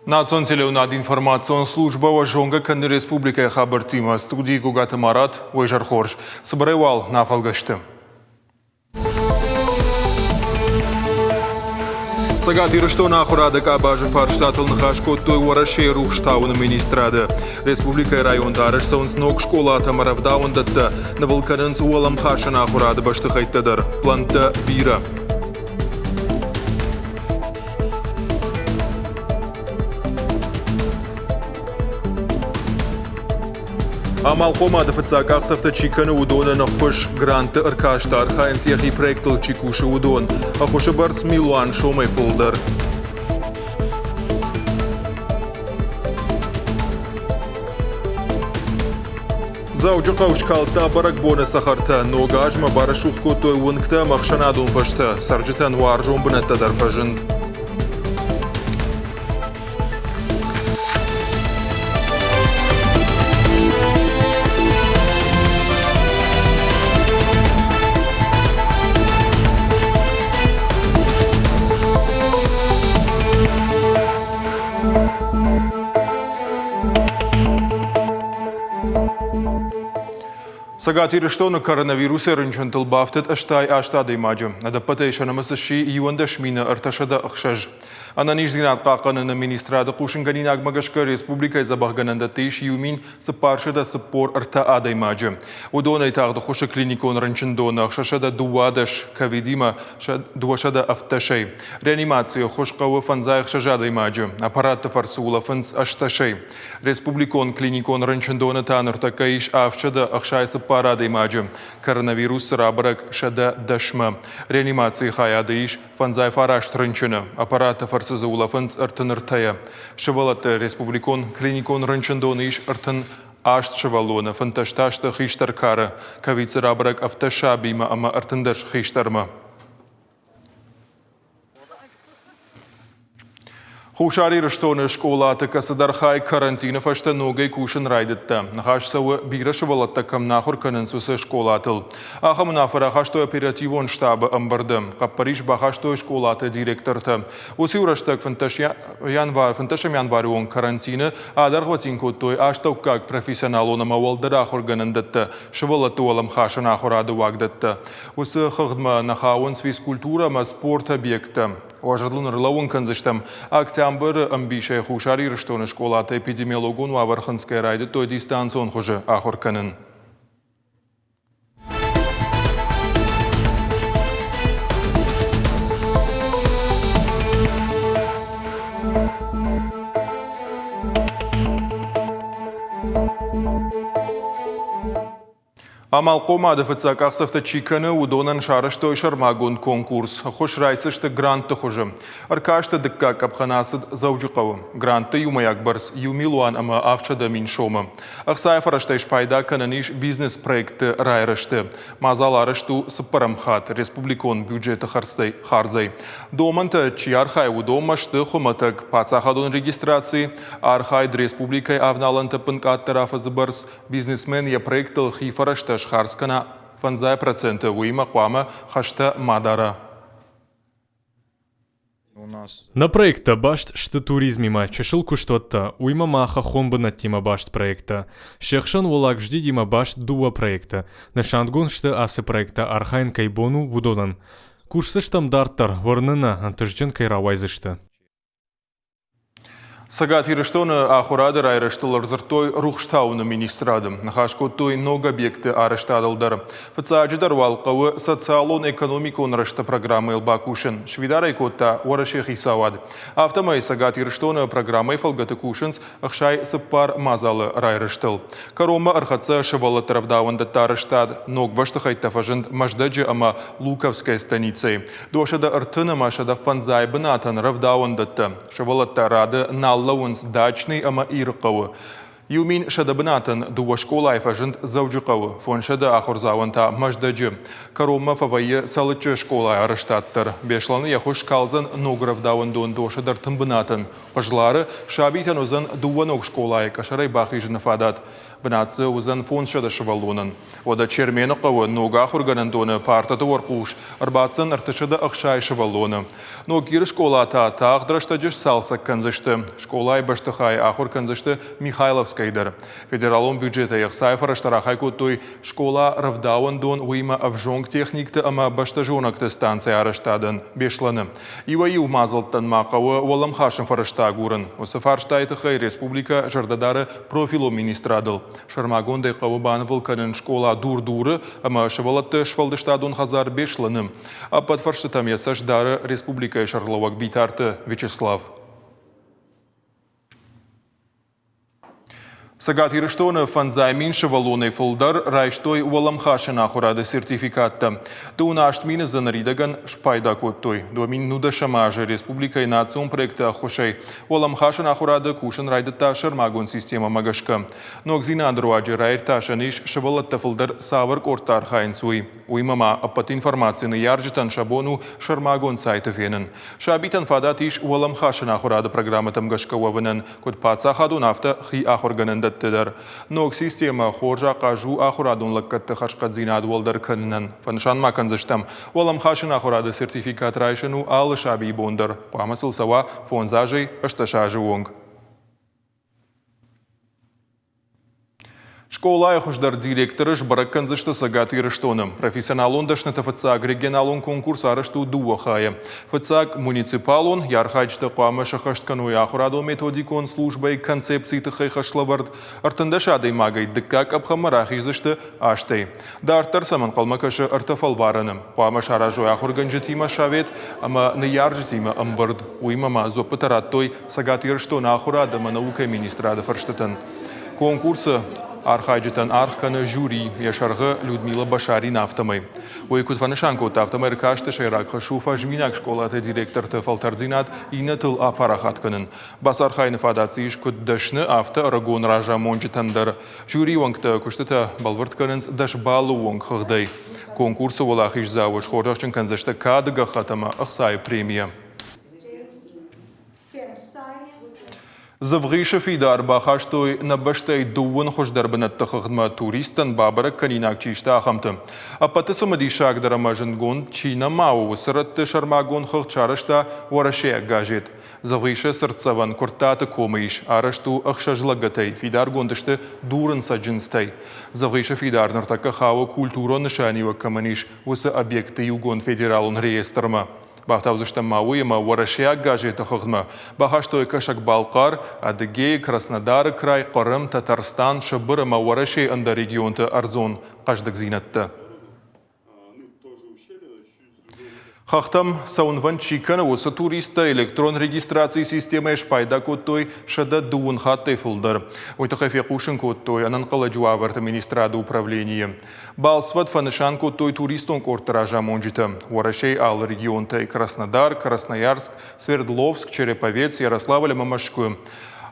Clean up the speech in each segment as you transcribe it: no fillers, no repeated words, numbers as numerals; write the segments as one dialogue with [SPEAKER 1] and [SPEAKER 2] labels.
[SPEAKER 1] Национ телеуынад информацион службӕ уӕ зонгӕ кӕны республикӕйы хабӕрттимӕ. Студийы Гугаты Марат, уӕ изӕр хорз. Цыбырӕй уал нӕ фӕлгӕсты. Цӕгат Ирыстоны ахуырады къабазы фарстатыл ныхас кодтой Уӕрӕсейы рухстауыны министрады. Республикӕйы районты арӕзт цӕуынц ног скъолатӕ ӕмӕ рӕвдауӕндӕттӕ, нывыл кӕнынц уӕлӕмхасӕн ахуырады бӕстыхӕйттӕ дӕр. Плӕнттӕ бирӕ. Амалхъомады фыццаг къахдзӕфтӕ чи кӕны, уыдонӕн ӕххуыс грантты ӕркасты архайынц йӕхи проектыл чи кусы, уыдон. Ӕххуысы бӕрц милуан сомӕй фылдӕр. Дзӕуджыхъӕу скалдта бӕрӕгбоны цӕхӕртӕ. Ног азмӕ барӕсугъд кодтой уынгтӕ ӕмӕ ӕхсӕнадон фӕзтӕ. Цӕрджытӕн уарзон бынӕттӕ дӕр фӕзынд. Цӕгат Ирыстоны коронавирусӕй рынчынтыл бафтыд 88 адӕймаджы. Ӕдӕппӕтӕй сӕ нымӕц сси 11 306. Ӕнӕниздзинад хъахъхъӕныны министрады хъусынгӕнинагмӕ гӕсгӕ республикӕйы дзӕбӕхгӕнӕндӕтты ис 1443 адӕймаджы. Уыдонӕй тагъд ӕххуысы клиникон рынчындоны 612, ковидимӕ 217-ӕй. Реанимацийы ӕххуыс хъӕуы 56 адӕймаджы, аппаратты фӕрцы улӕфынц 80-ӕй. Республикон клиникон рынчындоны та ныртӕккӕ ис 764 адӕймаджы. Коронавирус рабӕрӕг 110-мӕ. Реанимацийы хайады ис 59 рынчыны. Аппараты фӕрцы дзы улӕфынц 33-йӕ. Сывӕллӕтты республикон клиникон рынчындоны ис 38 сывӕллоны, 15 та сты хистӕр кары. Ковид дзы рабӕрӕг 17 сабимӕ ӕмӕ 13 хистӕрмӕ. Хуссар Ирыстоны скъолаты кӕцыдӕр хай карантины фӕстӕ ногӕй кусын райдыдта. Ныхас цӕуы, бирӕ сывӕллӕттӕ кӕм нӕ ахуыр кӕнынц, уыцы скъолатыл. Ахӕм уынаффӕ рахастой оперативон штабы ӕмбырды. Хъӕппӕрис бахастой скъолаты директортӕ. Уыцы-иу рӕстӕг 15 январы онг карантины адӕргъвӕтин кодтой астӕуккаг профессионалон ӕмӕ уӕлдӕр ахуыргӕнӕндӕттӕ, сывӕллӕтты уӕлӕмхасӕн ахуырады уагдӕттӕ. Уыцы хыгъдмӕ нӕ хауынц физкультурӕ ӕмӕ спорты объекттӕ. Уӕ зӕрдыл ӕрлӕууын кӕндзыстӕм, октябры ӕмбисӕй Хуссар Ирыстоны скъолаты эпидемиологон уавӕр хынцгӕ райдыдтой дистанцион хуызы ахуыр кӕнын. Амалхъомады фыццаг къахдзӕфтӕ чи кӕны, уыдонӕн сарӕзтой сӕрмагонд конкурс. Ӕххуыс райсдзысты грантты хуызы. Ӕркасты дыккаг къӕпхӕн ацыд Дзӕуджыхъӕуы. Грантты иумӕйаг бӕрц иу милуан ӕмӕ 700 000 сомы. Ӕхцайы фӕрӕзтӕй спайда кӕнӕн ис бизнес-проектты райрӕзты. Мадзал арӕзт у цыппӕрӕм хатт республикон бюджеты хардзӕй. Домӕнтӕ чи архайы, уыдонмӕ сты хуымӕтӕг паддзахадон регистраци, архайд республикӕйы авналӕнты ӕппынкъаддӕр афӕдзы бӕрц, Бизнесмен йӕ проектыл хи фӕрӕзтӕ схардз кӕна 50%, уыимӕ хъуамӕ хӕстӕ ма дара.
[SPEAKER 2] Нӕ проекттӕ баст сты туризмимӕ, чысыл куыстуӕттӕ, уыимӕ ма хӕххон бынӕттимӕ баст проекттӕ. Се хсӕн Уӕллаг Ждидимӕ баст дыууӕ проекты. Нысангонд сты ацы проекттӕ архайын кӕй бон у, уыдонӕн. Кусдзыстӕм дарддӕр, уырны нӕ, ӕнтыстджын кӕй рауайдзысты.
[SPEAKER 1] Цӕгат Ирыстоны ахуырады райрӕзтыл ӕрдзырдтой рухстауыны министрады. Ныхас кодтой ног объектты арӕзтадыл дӕр. Фыццаджыдӕр уал хъӕуы социалон-экономикон рӕзты программӕйыл бакусын, сфидар ӕй кодта Уӕрӕсейы хицауад. Афтӕмӕй Цӕгат Ирыстоны программӕйы фӕлгӕты кусынц 64 мадзалы райрӕзтыл. Кӕронмӕ ӕрхӕццӕ сывӕллӕтты рӕвдауӕндӕтты арӕзтад, ног бӕстыхӕйттӕ фӕзынд Мӕздӕджы ӕмӕ Луковская станицӕйы. 230 ӕмӕ 105 бынатӕн рӕвдауӕндӕттӕ. Сывӕллӕттӕ рады нал лӕууынц Дачный ӕмӕ Ирыхъӕуы. 1100 бынатӕн дыууӕ скъолайы фӕзынд Дзӕуджыхъӕуы, 500 ахуырдзауӕн та Мӕздӕджы. Кӕронмӕ фӕвӕййы Цӕлыччы скъолайы арӕзтад дӕр. Беслӕны йӕ хуыз скалдзӕн ног рӕвдауӕндон 230 бынатӕн. Хъызлары сабитӕн уыдзӕн дыууӕ ног скъолайы къӕсӕрӕй бахизыны фадат. Бынат дзы уыдзӕн 500 сывӕллонӕн. Уӕдӕ Чермены хъӕуы ног ахуыргӕнӕндоны партӕты уӕрхъус ӕрбаддзӕн 360 сывӕллоны. Ногиры скъола та тагъд рӕстӕджы сцалцӕг кӕндзысты. Скъолайы бӕстыхайы ахуыр кӕндзысты Михайловскӕйы дӕр. Федералон бюджетӕй ӕхцайы фӕрӕзтӕ рахай кодтой скъола, рӕвдауӕндон, уыимӕ ӕвзонг техникты ӕмӕ бӕстӕзонӕгты станцӕйы арӕзтадӕн Беслӕны. Иуӕй-иу мадзӕлттӕн ма хъӕуы уӕлӕмхасӕн фӕрӕзтӕ агурын. Уыцы фарстайы тыххӕй республикӕ зӕрдӕ дары профилон министрадыл. Сӕрмагондӕй хъӕуы банывыл кӕнын скъола Дур-Дуры ӕмӕ сывӕллӕтты сфӕлдыстадон хӕдзар Беслӕны. Ӕппӕт фӕрстытӕм йӕ цӕст дары республикӕйы сӕргълӕууӕг Битарты Вячеслав. Цӕгат Ирыстоны фӕндзай мин сывӕллонӕй фылдӕр райстой уӕлӕмхасӕн ахуырады сертификаттӕ. 28 мины дзы ныридӕгӕн спайда кодтой. 2019 азы республикӕйы национ проекты ӕххуысӕй уӕлӕмхасӕн ахуырады кусын райдыдта сӕрмагонд системӕмӕ гӕсгӕ. Ногдзинады руаджы раиртасӕн ис, сывӕллӕттӕ фылдӕр цавӕр къордты архайынц, уый. Уыимӕ ма ӕппӕт информаци ныййарджытӕн сӕ бон у сӕрмагонд сайты фенын. Сабитӕн фадат ис уӕлӕмхасӕн ахуырады программӕтӕм гӕсгӕ уӕвынӕн, куыд паддзахадон, афтӕ хи ахуыргӕнӕндӕтты дӕр. Ног системӕ хорз ахъаз у ахуырадон лӕггӕдты хӕрзхъӕддзинад уӕлдӕр кӕнынӕн. Фӕнысан ма кӕндзыстӕм, уӕлӕмхасӕн ахуырады сертификат райсын у алы сабийы бон дӕр. Хъуамӕ сыл цӕуа фондз азӕй 18 азы онг. Скъолайы хуыздӕр директоры сбӕрӕг кӕндзысты Цӕгат Ирыстоны. Профессионалон дӕсныты фыццаг регионалон конкурс арӕзт у дыууӕ хайы. Фыццаг муниципалон, йӕ архайджытӕ хъуамӕ сӕххӕст кӕной ахуырадон-методикон службӕйы концепцийы тыххӕй хӕслӕвӕрд. 13 адӕймагӕй дыккаг къӕпхӕнмӕ рахиздзысты астӕй. Дарддӕр сӕм ӕнхъӕлмӕ кӕсы ӕртӕ фӕлварӕны. Хъуамӕ саразой ахуыргӕнджытимӕ совет ӕмӕ ныййарджытимӕ ӕмбырд. Уыимӕ ма дзуӕппытӕ радтой Цӕгат Ирыстоны ахуырад ӕмӕ наукӕйы министрады фӕрстытӕн. Конкурсы архайджытӕн аргъ кӕны жюри, йӕ сӕргъы Людмила Башарина, афтӕмӕй. Уый куыд фӕнысан кодта, афтӕмӕй ӕркасты сӕйраг хӕс у фӕзминаг скъолаты директорты фӕлтӕрддзинад иннӕтыл апарахат кӕнын. Бацархайыны фадат ис куыд дӕсны, афтӕ ӕрыгон разамонджытӕн дӕр. Жюрийы уӕнгтӕ куыстытӕ бӕлвырд кӕнынц 10 баллы онг хыгъдӕй. Конкурсы уӕлахиздзауы схорзӕхджын кӕндзысты кады гӕххӕт ӕмӕ ӕхцайы премийӕ. Дзывгъисы фидар бахастой нӕ бӕстӕйы дыууын хуыздӕр бынӕтты хыгъдмӕ туристтӕн бабӕрӕг кӕнинаг чи сты, ахӕмты. Ӕппӕты цымыдисагдӕр ӕмӕ зындгонд чи нӕма у, уыцы рӕтты сӕрмагонд хыгъд сарӕзта уӕрӕсейаг газет. Дзывгъисы цыртдзӕвӕн Куырттаты комы ис, арӕзт у ӕхсӕз лӕгӕтӕй, фидаргонд сты дурын цӕджындзтӕй. Дзывгъисы фидар ныртӕккӕ хауы культурон нысаниуӕг кӕмӕн ис, уыцы объектты иугонд федералон реестрмӕ. Бафтаудзыстӕм ма уый, ӕмӕ уӕрӕсейаг газеты хыгъдмӕ бахастой Кӕсӕг-Балхъар, Адыгейы, Краснодары край, Хъырым, Татарстан, Сыбыр ӕмӕ Уӕрӕсейы ӕндӕр регионты ӕрдзон хъӕздыгдзинӕдтӕ. Хӕхтӕм цӕуынвӕнд чи кӕны, уыцы туристтӕ электрон регистрацийы системӕйӕ спайда кодтой 120 хаттӕй фылдӕр. Уый тыххӕй фехъусын кодтой ӕнӕнхъӕлӕджы уавӕрты министрады управленийы. Балцвӕд фӕнысан кодтой туристон къордты разамонджытӕ Уӕрӕсейы алы регионтӕй Краснодар, Красноярск, Свердловск, Череповец, Ярославль ӕмӕ Мӕскуы.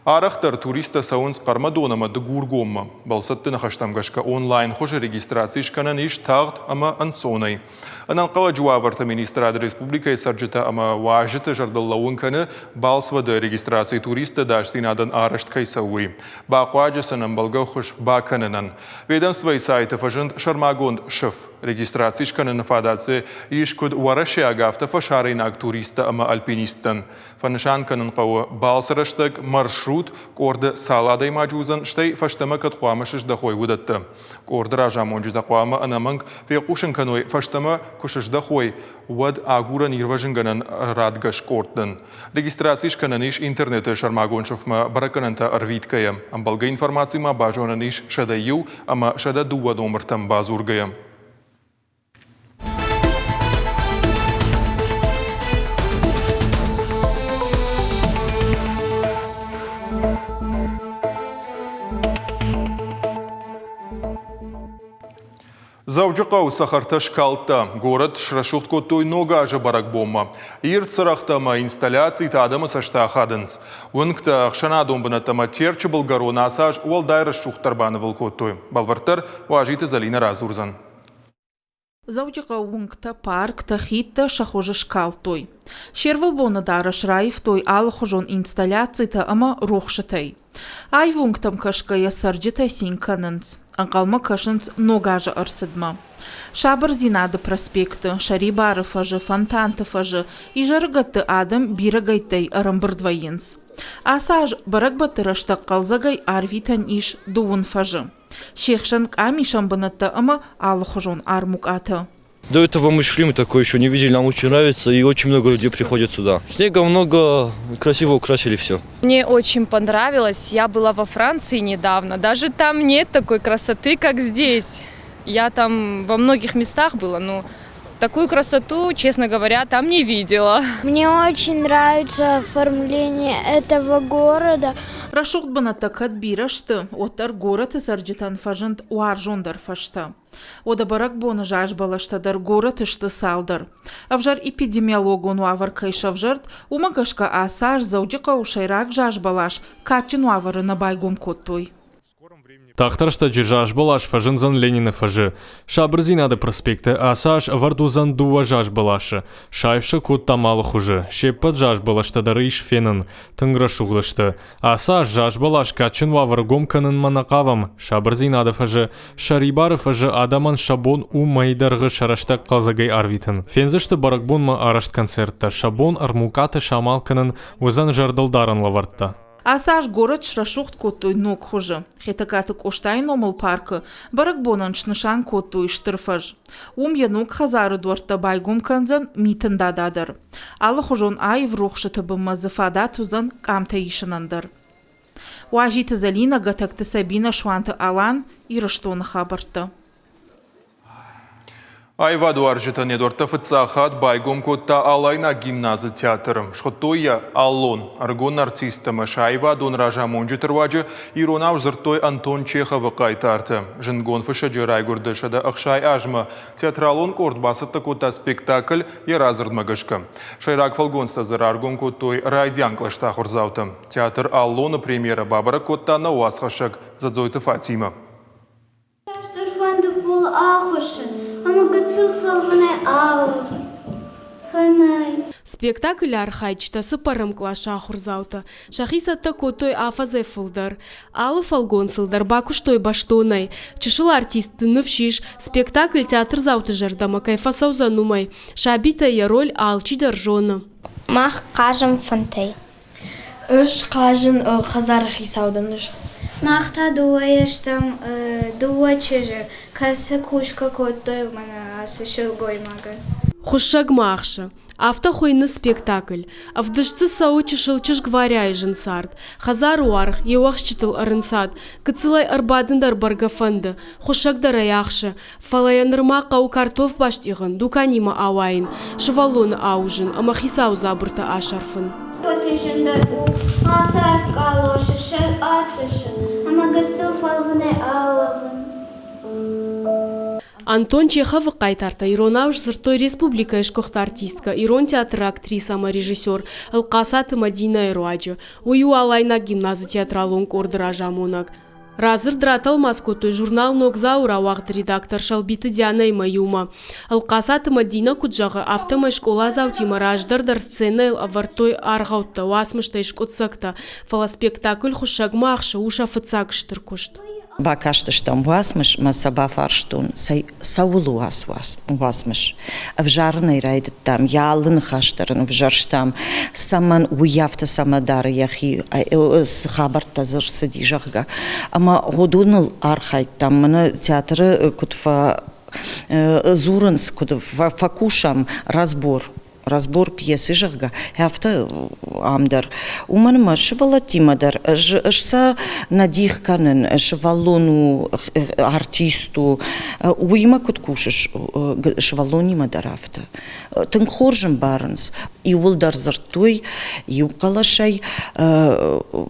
[SPEAKER 1] Арӕхдӕр туристтӕ цӕуынц Хъӕрмӕдон ӕмӕ Дыгургоммӕ. Бӕлцӕтты ныхӕстӕм гӕсгӕ онлайн хуызы регистраци скӕнӕн ис тагъд ӕмӕ ӕнцонӕй. Ӕнӕнхъӕлӕджы уавӕрты министрад республикӕйы цӕрджытӕ ӕмӕ уазджыты зӕрдыл лӕууын кӕны, балцвӕды регистраци туристты ӕдасдзинадӕн арӕзт кӕй цӕуы, уый. Бахъуаджы сын ӕмбӕлгӕ ӕххуыс бакӕнынӕн. Ведомствойы сайты фӕзынд сӕрмагонд сыф. Регистраци скӕныны фадат дзы ис куыд уӕрӕсейаг, афтӕ фӕсарӕйнаг туристтӕ ӕмӕ альпинисттӕн. Фӕнысан кӕнын хъӕуы, балцы рӕстӕг маршрут къорды цал адӕймаджы уыдзӕн, стӕй фӕстӕмӕ кӕд хъуамӕ сыздӕхой, уыдӕттӕ. Къорды разамонджытӕ хъуамӕ ӕнӕмӕнг фехъусын кӕной, фӕстӕмӕ куы сыздӕхой, уӕд агурӕн-ирвӕзынгӕнӕн радгӕс къордтӕн. Регистраци скӕнӕн ис интернеты сӕрмагонд сыфмӕ бӕрӕггӕнӕнтӕ ӕрвитгӕйӕ. Ӕмбӕлгӕ информаци ма базонӕн ис 101 ӕмӕ 102 номыртӕм бадзургӕйӕ. Дзӕуджыхъӕуы цӕхӕртӕ скалдта. Горӕт срӕсугъд кодтой Ног азы бӕрӕгбонмӕ. Ирд цырӕгътӕ ӕмӕ инсталляцитӕ адӕмы цӕсты ахадынц. Уынгтӕ, ӕхсӕнадон бынӕттӕ ӕмӕ Терчы былгӕрон ацы аз уӕлдай рӕсугъддӕр банывыл кодтой. Бӕлвырддӕр Уазиты Зӕлинӕ радзурдзӕн.
[SPEAKER 3] Дзӕуджыхъӕуы уынгтӕ, парктӕ, хидтӕ сӕ хуызы скалдтой. Се рвылбоны дарӕс раивтой алыхуызон инсталляцитӕ ӕмӕ рухсытӕй. Аив уынгтӕм кӕсгӕйӕ цӕрджытӕ цин кӕнынц, ӕнхъӕлмӕ кӕсынц ног азы ӕрцыдмӕ. Сабырдзинады проспекты, Сӕрибары фӕзы, Фонтанты фӕзы изӕрыгӕтты адӕм бирӕгӕйттӕй ӕрӕмбырд вӕййынц. Ацы аз бӕрӕгбӕтты рӕстӕг хъӕлдзӕгӕй арвитӕн ис дыууын фӕзы. Се хсӕн къамисӕн бынӕттӕ ӕмӕ алыхуызон армукъатӕ.
[SPEAKER 4] До этого мы шли, мы такое еще не видели, нам очень нравится, и очень много людей приходит сюда. Снега много, красиво украсили все.
[SPEAKER 5] Мне очень понравилось. Я была во Франции недавно. Даже там нет такой красоты, как здесь. Я там во многих местах была, но такую красоту, честно говоря, там не видела.
[SPEAKER 6] Мне очень нравится оформление этого города.
[SPEAKER 3] Рӕсугъд бынӕттӕ кӕд бирӕ сты, уӕддӕр горӕты цӕрджытӕн фӕзынд уарзондӕр фӕзтӕ. Уӕдӕ бӕрӕгбоны заз бӕлӕстӕ дӕр горӕты сты цалдӕр. Ӕвзӕр эпидемиологон уавӕр кӕй сӕвзӕрд, уымӕ гӕсгӕ ацы аз Дзӕуджыхъӕуы сӕйраг заз бӕлас кадджын уавӕры нӕ байгом кодтой.
[SPEAKER 2] Тагъд рӕстӕджы зазбӕлас фӕзындзӕн Ленины фӕзы. Сабырдзинады проспекты ацы аз ӕвӕрд уыдзӕн дыууӕ зазбӕласы. Саив сӕ кодтам алы хуызы. Се ппӕт зазбӕлӕстӕ дӕр ис фенын. Тынг рӕсугъд сты. Ацы аз зазбӕлас кадджын уавӕры гом кӕнынмӕ нӕ хъавӕм. Сабырдзинады фӕзы, Сӕрибары фӕзы адӕмӕн сӕ бон у мӕйы дӕргъы сӕ рӕстӕг хъӕлдзӕгӕй арвитын. Фендзысты бӕрӕгбонмӕ арӕзт концерттӕ, сӕ бон ӕрмукъаты самал кӕнын уыдзӕн зӕрдылдарӕн лӕвӕрттӕ.
[SPEAKER 3] Ацы аз горӕт срӕсугъд кодтой ног хуызы. Хетӕгкаты Къостайы номыл паркы бӕрӕгбонӕн снысан кодтой стыр фӕз. Уым йӕ ног хӕдзары дуӕрттӕ байгом кӕндзӕн Митын Дада дӕр. Алыхуызон аив рухсыты бынмӕ дзы фадат уыдзӕн къамтӕ исынӕн дӕр. Уазиты Зӕлинӕ, Гӕтӕгты Сабинӕ, Суанты Алан, Ирыстоны хабӕрттӕ.
[SPEAKER 1] Аивадуарзджытӕн йӕ дуӕрттӕ фыццаг хатт байгом кодта Алайнаг гимназы театр. Схуыдтой йӕ «Аллон». Ӕрыгон артисттӕ ӕмӕ сӕ аивадон разамонджыты руаджы иронау дзырдтой Антон Чеховы хъайтарты. Зындгонд фыссӕджы райгуырды 160 азмӕ театралон къорд бацӕттӕ кодта спектакль йӕ радзырдмӕ гӕсгӕ. Сӕйраг фӕлгонцтӕ дзы раргом кодтой райдиан кълӕсты ахуырдзаутӕ. Театр «Аллон»-ы премьерӕ бабӕрӕг кодта нӕ уацхӕссӕг Дзӕдзойты Фатимӕ.
[SPEAKER 6] Стыр фӕнды пол ахуыссын ӕмӕ гыццыл фӕлвынӕй ауӕвын. Фӕнай.
[SPEAKER 7] Спектаклы архайджытӕ цыппӕрӕм къласы ахуырдзаутӕ сӕхи цӕттӕ кодтой афӕдзӕй фылдӕр. Алы фӕлгонцыл дӕр бакуыстой бӕстонӕй. Чысыл артистты ныфс ис, спектакль театрдзауты зӕрдӕмӕ кӕй фӕцӕудзӕн, уымӕй. Сабитӕ йӕ роль алчидӕр зоны.
[SPEAKER 6] Мах хъазӕм фынтӕй.
[SPEAKER 8] Ӕз хъазын хӕдзары хицау дӕн ӕз.
[SPEAKER 6] Мах та дыууӕйӕ стӕм дыууӕ чызджы, кӕцы кусгӕ кодтой мӕнӕ ацы сылгоймагӕн.
[SPEAKER 7] Хуыссӕг ма ахсы. Афтӕ хуыйны спектакль. Ӕвдыст дзы цӕуы чысыл чызг Варяйы зын цард. Хӕдзары уаргъ йе уӕхсчытыл ӕрынцад. Гыццылӕй ӕрбадын дӕр бӕргӕ фӕнды, хуыссӕг дӕр ӕй ахсы, Фӕлӕ йӕ нырма хъӕуы картоф бастъигъын, дуканимӕ ауайын, сывӕллоны аузын ӕмӕ хицауы дзабыртӕ асӕрфын.
[SPEAKER 6] Ӕппӕты зындӕр у ацы арф къалосы сӕр атъыссын ӕмӕ гыццыл фӕлвынӕй алӕвын.
[SPEAKER 7] Антон Чеховы хъайтартӕ иронау сдзырдтой республикӕйы сгуыхт артисткӕ, ирон театры актрисӕ ӕмӕ режиссер Ӕлхъацаты Мадинӕйы руаджы. Уый у Алайнаг гимназы театралон къорды разамонӕг. Радзырд ратӕлмац кодтой журнал «Ногдзау» рауагъды редактор Сӕлбиты Дианӕимӕ иумӕ. Ӕлхъацаты Мадинӕ куыд зӕгъы, афтӕмӕй скъоладзаутимӕ раздӕр дӕр сценӕйыл ӕвӕрдтой аргъӕуттӕ, уацмыстӕй скъуыддзӕгтӕ, фӕлӕ спектакль «Хуыссӕгмӕ ахсы» у сӕ фыццаг стыр куыст.
[SPEAKER 9] Бакастыстӕм уацмыс мӕ сӕ бафарстон, цӕуыл у ацы уацмыс. Ӕвзарын ӕй райдыдтам, йӕ алы ныхас дӕр ын ӕвзӕрстам, цӕмӕн уый афтӕ цӕмӕ дары йӕхи, цы хабӕрттӕ дзы рцыди, зӕгъгӕ. Ӕмӕ уыдоныл архайдтам. Мӕнӕ театры куыд фӕдзурынц, куыд фӕкусӕм разбор, разбор пьесы, зӕгъгӕ, афтӕ ам дӕр. Уымӕн ӕмӕ сывӕллӕттимӕ дӕр ӕз сӕ нӕ дих кӕнын, сывӕллон у, артист у, уыимӕ куыд кусыс, сывӕллонимӕ дӕр афтӕ. Тынг хорз ӕмбарынц. Иууылдӕр дзырдтой иу хъӕлӕсӕй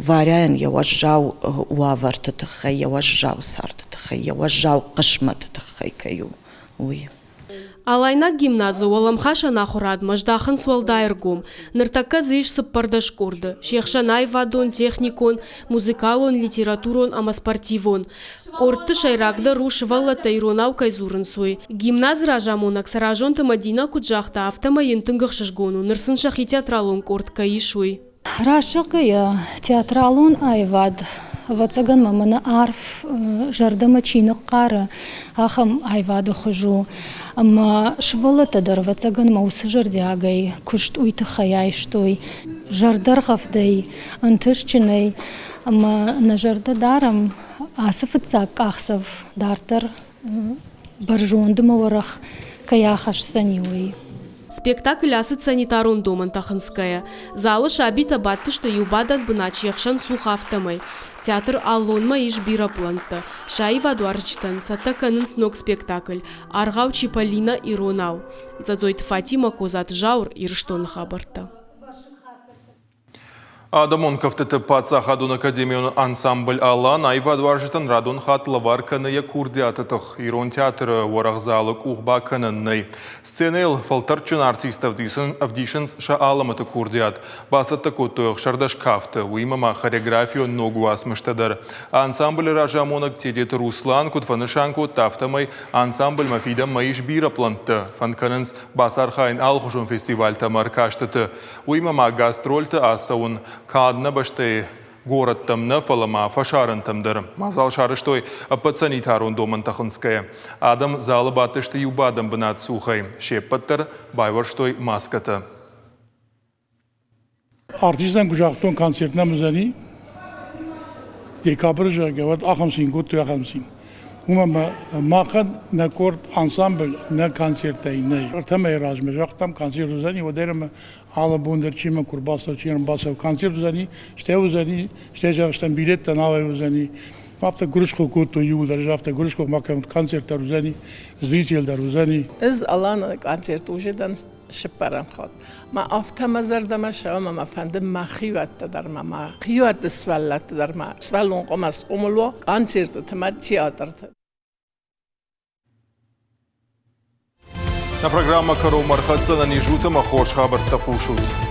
[SPEAKER 9] Варяйӕн йӕ уӕззау уавӕрты тыххӕй, йӕ уӕззау царды тыххӕй, йӕ уӕззау хъысмӕты тыххӕй кӕй у, уый.
[SPEAKER 7] Алайнаг гимназы уӕлӕмхасӕн ахуырадмӕ здахынц уӕлдай ӕргом. Ныртӕккӕ дзы ис 14 къорды, се хсӕн аивадон, техникон, музыкалон, литературон ӕмӕ спортивон. Къордты сӕйрагдӕр у сывӕллӕттӕ иронау кӕй дзурынц, уый. Гимназы разамонӕг Цӕразонты Мӕдинӕ куыд загъта, афтӕмӕй йын тынг ӕхсызгон у, ныр сын сӕхи театралон къорд кӕй ис, уый.
[SPEAKER 10] Раст зӕгъгӕйӕ, театралон аивад, ӕвӕццӕгӕн мӕ мӕнӕ арф зӕрдӕмӕ чи ныхъхъары, ахӕм аивады хуыз у. Ӕмӕ сывӕллӕттӕ дӕр, ӕвӕццӕгӕн мӕ уыцы зӕрдиагӕй куыст уый тыххӕй айстой. Зӕрдӕргъӕвдӕй, ӕнтыстджынӕй ӕмӕ нӕ зӕрдӕ дарӕм, ацы фыццаг къахдзӕф дарддӕр бӕрзонд ӕмӕ уӕрӕх кӕй ахӕсдзӕни, уый.
[SPEAKER 7] Спектакль ацыд санитарон домӕнтӕ хынцгӕйӕ. Залы сабитӕ бадтысты иу бадӕн бынат се хсӕн цух афтӕмӕй. Театр Аллонмӕ ис бирӕ пълӕнттӕ. Сӕ аивадуарзджытӕн цӕттӕ кӕнынц ног спектакль «Аргъау Чиполлино иронау». Дзӕдзойты Фатимӕ, Козаты Зауыр, Ирыстоны хабӕрттӕ.
[SPEAKER 1] Адӕмон кӕфтыты паддзахадон академион ансамбль «Алан» аивадуарзджытӕн радон хатт лӕвар кӕны йӕ курдиаты тых. Ирон театры уӕрӕх залы къух бакӕнӕн нӕй. Сценӕйыл фӕлтӕрдджын артисттӕ ӕвдисынц сӕ алӕмӕты курдиат. Бацӕттӕ кодтой 16 кафты, уыимӕ ма хореографион ног уацмыстӕ дӕр. Ансамблы разамонӕг Тедеты Руслан куыд фӕнысан кодта, афтӕмӕй ансамбльмӕ фидӕнмӕ ис бирӕ пълӕнттӕ. Фӕнд кӕнынц бацархайын алыхуызон фестивальтӕ ӕмӕ ӕркастыты. Уыимӕ ма гастрольты ацӕуын канд нӕ бӕстӕйы горӕттӕм нӕ, фӕлӕ ма фӕсарӕнтӕм дӕр. Мадзал сарӕзтой ӕппӕт санитарон домӕнтӕ хынцгӕйӕ. Адӕм залы бадтысты иу бадӕн бынат цухӕй. Се ппӕт дӕр байуӕрстой маскӕтӕ.
[SPEAKER 11] Артистӕн куы загътон, концерт нӕм уыдзӕни декабры, зӕгъгӕ, уӕд ахӕм цин кодтой, ахӕм цин. Уымӕн ӕмӕ махӕн нӕ къорд ансамбль нӕ концерттӕй нӕй. Ӕртӕ мӕйы размӕ загътам, концерт уыдзӕни, уӕдӕй ӕмӕ алы бон дӕр чи мӕ куы ӕрбацӕуы, чи ӕрбацӕуы, концерт уыдзӕни, стӕй уыдзӕни, стӕй зӕгъстӕм билеттӕ нал уыдзӕни. Афтӕ гуырысхо кодтой иууылдӕр, ӕз афтӕ гуырысхо ма кӕнут, концерт дӕр уыдзӕни, зритель дӕр уыдзӕни.
[SPEAKER 12] Ӕз Аланы концерт уже дӕн сыппӕрӕм хатт. Ма афтӕ мӕ зӕрдӕмӕ сӕ ӕмӕ мӕ фӕнды мӕ хиуӕтты дӕр ма, мӕ хиуӕтты сывӕллӕтты дӕр ма, сывӕллон хъуамӕ схъомыл уа концертыты мӕ театрты.
[SPEAKER 1] Нӕ программӕ кӕронмӕ ӕрхӕццӕ нӕ низут ӕмӕ хорз хабӕрттӕ хъусут.